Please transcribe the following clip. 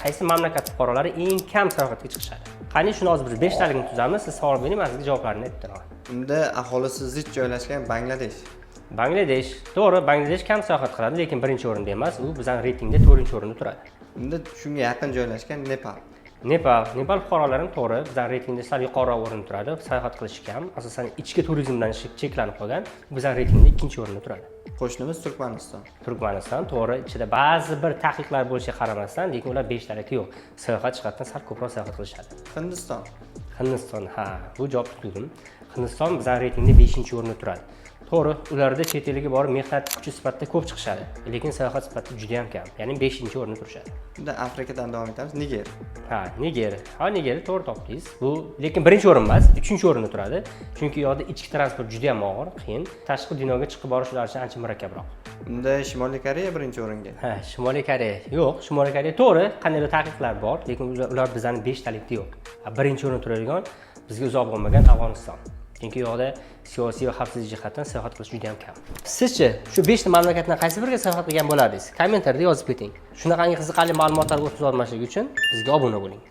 Qaysi mamlakat fuqarolari eng kam sayohatga chiqishadi? Qani, shuni hozir biz beshtaligini tuzamiz. Siz savol bering, man sizga javoblarini aytib beraman. Unda aholisi zich joylashgan Bangladesh. Bangladesh, to'g'ri. Bangladesh kam sayohat qiladi, lekin birinchi o'rinda emas. U bizani reytingda to'rtinchi o'rinda turadi. Unda shunga yaqin joylashgan Nepal. Nepal. Nepal fuqarolari ham, to'g'ri, bizani reytingda sal yuqoriroq o'rinda turadi. Sayohat qilishi kam, asosan ichki turizm bilan cheklanib qolgan. Bizani reytingda ikkinchi o'rinda turadi. Qo'shnimiz Turkmaniston. Turkmaniston, to'g'ri. Ichida ba'zi bir taqiqlar bo'lishiga qaramasdan, lekin ular beshtalikda yo'q. Sayohat jihatdan sal ko'proq sayohat qilishadi. Hindiston. Hindiston, ha, bu javob tutdim. Hindiston bizani reytingda beshinchi o'rinda turadi, to'g'ri. Ularda chet elga borib mehnat kuchi sifatida ko'p chiqishadi, lekin sayohat sifatida juda yam kam, ya'ni beshinchi o'rinda turishadi. Unda Afrikadan davom etamiz. Niger. Ha, Niger. Ha, Nigerni to'g'ri topdingiz. Bu lekin birinchi o'rin emas, uchinchi o'rinda turadi, chunki u yoqda ichki transport juda yam og'ir, qiyin. Tashqi dunyoga chiqib borish ular uchun ancha murakkabroq. Unda Shimoliy Koreya birinchi o'ringa. Ha, Shimoliy Koreya. Yo'q, Shimoliy Koreya, to'g'ri, qandaydir taqiqlar bor, lekin ular bizani beshtalikda yo'q. Ha, birinchi o'rinda turadigan bizga uzoq bo'lmagan Afg'oniston, chunki u yoqda siyosiy va xavfsizlik jihatdan sayohat qilish juda ham kam. Sizchi, shu beshta mamlakatdan qaysi biriga sayohat qilgan bo'lardingiz? Kommentariyada yozib keting. Shunaqangi qiziqarli ma'lumotlar o'tkazib olmaslik uchun bizga obuna bo'ling.